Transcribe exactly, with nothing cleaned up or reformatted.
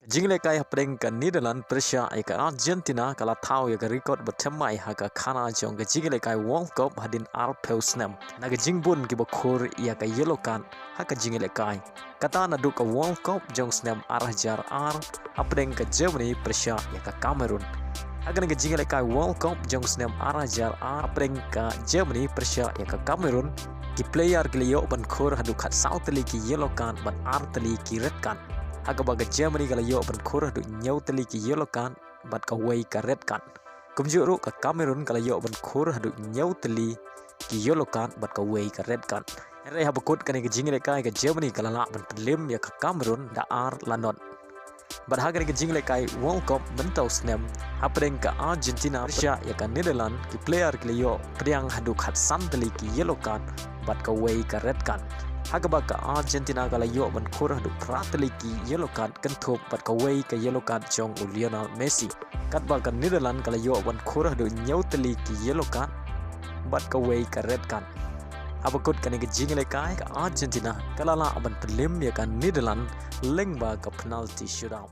Jingïalehkai hapdeng ka Netherlands pyrshah ïa ka Argentina ka la thaw ïa ka record ba thymmai ha ka khana jong ka jingïalehkai World Cup hadien arphew snem. Na ka jingbun kiba khur ïa ka yellow card ha ka jingïalehkai. Kata naduh ka World Cup jong snem ar hajar ar hapdeng ka Germany pyrshah ïa ka Cameroon. Ha kane ka jingïalehkai World Cup jong snem ar hajar ar hapdeng ka Germany pyrshah ïa ka Cameroon, ki player ki la ïoh ban khur haduh khatsaw tylli ki yellow card bad ar tylli ki red card. Ha kaba ka Germany ka la ïoh ban khur haduh hynñiew tylli ki yellow card bad kawei ka red card. Kumjuh ruh ka Cameroon ka la ïoh ban khur haduh hynñiew tylli ki yellow card bad kawei ka red card. Hynrei haba kut kane ka jingïalehkai ka Germany ka la lah ban pynlem ïa ka Cameroon da ar la not. Bad ha kane ka jingïalehkai World Cup mynta u snem, hapdeng ka Argentina pyrshah ïa ka Netherlands, ki player ki la ïoh pdiang haduh khatsan tylli ki yellow card bad kawei ka red card. Ha kaba ka Argentina ka la ïoh ban khur haduh phra tylli ki yellow card kynthup bad kawei ka yellow card jong u Lionel Messi. Katba ka Netherlands ka la ïoh ban khur haduh hynñiew tylli ki yellow card bad kawei ka red card. Haba kut kane ka jingïalehkai ka Argentina ka la lah ban pynlem ïa ka Netherlands lyngba ka penalty shootout.